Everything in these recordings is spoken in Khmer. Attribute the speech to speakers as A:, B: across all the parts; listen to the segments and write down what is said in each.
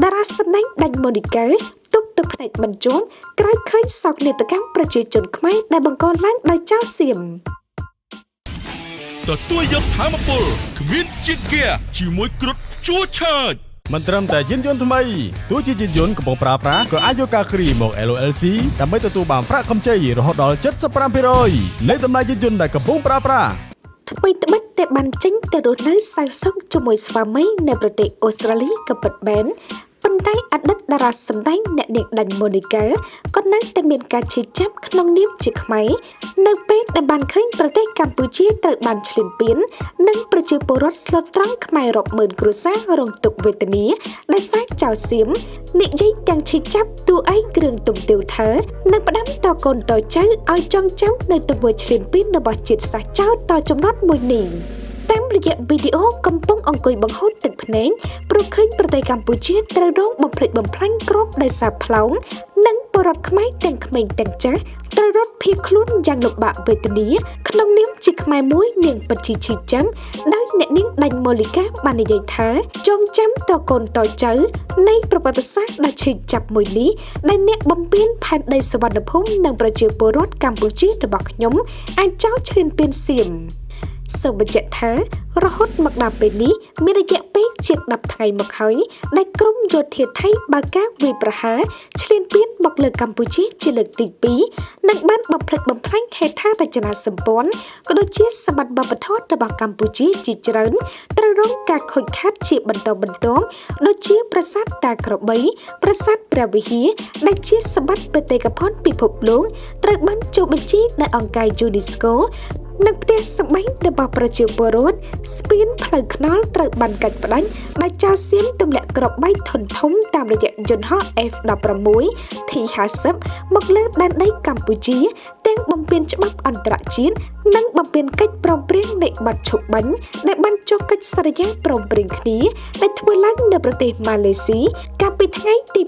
A: តារាសម្ដែងដាញ់ម៉ូនីកាទប់ទឹកភ្នែកមិនជាប់ក្រោយឃើញសោកនាដកម្មប្រជាជនខ្មែរដែលបង្កឡើងដោយចោរសៀម។
B: ទទួលយកធម៌ពលគ្មានជាតិហ្គាជាមួយគ្រុតជួឆើច។
C: មិនត្រឹមតែយានយន្តថ្មីទោះជាយានយន្តកំពុងប្រើប្រាស់ក៏អាចយកការគ្រីមក LOLC ដើម្បីទទួលបានប្រាក់កម្ចីរហូតដល់75%នៃតម្លៃយានយន្តដែលកំពុងប្រើប្រាស់។
A: ថ្មីត្បិតតែបានចេញទៅរស់នៅសៅសុខជាមួយស្វាមីនៅប្រទេសអូស្ត្រាលីក៏ពិតបែនប៉ុន្តែអតីតតារាសម្ដែងអ្នកនាងដាញ់ម៉ូនីកាក៏នៅតែមានការឈឺចាប់ក្នុងនាមជាខ្មែរនៅពេលដែលបានឃើញប្រទេសកម្ពុជាត្រូវបានឈ្លានពាននិងប្រជាពលរដ្ឋស្លូតត្រង់ខ្មែររាប់ម៉ឺនគ្រួសាររងទុក្ខវេទនាដោយសារចោរសៀមនិយាយទាំងឈឺចាប់តួឯងគ្រឿងទំទាវថើនិងផ្ដាំតកូនតចៅឲ្យចងចាំនៅទង្វើឈ្លានពានរបស់ជាតិសាសន៍ចោលតចំណត់មួយនេះតាមរយៈវីដេអូកំពុងអង្គុយបង្ហូតទឹកភ្នែកព្រោះឃើញប្រទេសកម្ពុជាត្រូវរងបំផ្លិចបំផ្លាញគ្រាប់ដោយសារផ្លោងនិងពលរដ្ឋខ្មែរទាំងក្មេងទាំងចាស់ត្រូវរត់ភៀសខ្លួនយ៉ាងលំបាកវេទនាក្នុងនាមជាខ្មែរមួយនាងពិតជាឈឺចាំដោយអ្នកនាងដាញ់ម៉ូលីកាបាននិយាយថាចងចាំតកូនតចៅនៃប្រវត្តិសាស្ត្រដ៏ឈឺចាប់មួយនេះដែលអ្នកបំពេញផែនដីសវណ្ណភូមិនិងប្រជាពលរដ្ឋកម្ពុជារបស់ខ្ញុំអាចចោលឈ្លានពានសៀម។ សូមបញ្ជាក់ថារហូតមកដល់ពេលនេះមានរយៈពេលជាង10ថ្ងៃមកហើយដែលក្រុមយោធាថៃបើកការវាយប្រហារឈ្លានពានមកលើកម្ពុជាជាលើកទី2និងបានបំផ្លិចបំផ្លាញហេដ្ឋារចនាសម្ព័ន្ធក៏ដូចជាសម្បត្តិវប្បធម៌របស់កម្ពុជាជាច្រើនត្រូវរងការខូចខាតជាបន្តបន្ទាប់ដូចជាប្រាសាទតាក្របី ប្រាសាទព្រះវិហារដែលជាសម្បត្តិបេតិកភណ្ឌពិភពលោកត្រូវបានចុះបញ្ជីដោយអង្គការ UNESCO និងផ្ទះសម្បែងរបស់ប្រជាពលរដ្ឋស្ពានផ្លូវថ្នល់ត្រូវបានកាច់ផ្តាច់ដោយចោរសៀមទម្លាក់គ្រាប់បែកធុនធំតាមរយៈយន្តហោះ F-16 T-50 មកលើដែនដីកម្ពុជាទាំងបំពានច្បាប់អន្តរជាតិនិងបំពានកិច្ចព្រមព្រៀងនៃបទឈប់បាញ់ដែលបានចុះកិច្ចសន្យាព្រមព្រៀងគ្នាដែលធ្វើឡើងនៅប្រទេសម៉ាឡេស៊ីកាលពីថ្ងៃទី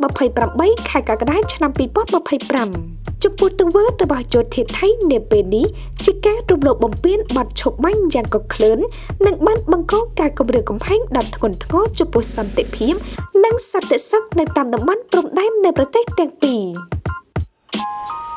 A: 28ខែកក្កដាឆ្នាំ2025ចំពោះទង្វើរបស់យោធាថៃនាពេលនេះជាការរំលោភបំពានបទឈប់បាញ់យ៉ាងកក្លឿននិងបានបង្កការគំរាមកំហែងដល់ធ្ងន់ធ្ងរចំពោះសន្តិភាពនិងសន្តិសុខនៅតាមតំបន់ព្រំដែននៃប្រទេសទាំងពីរ។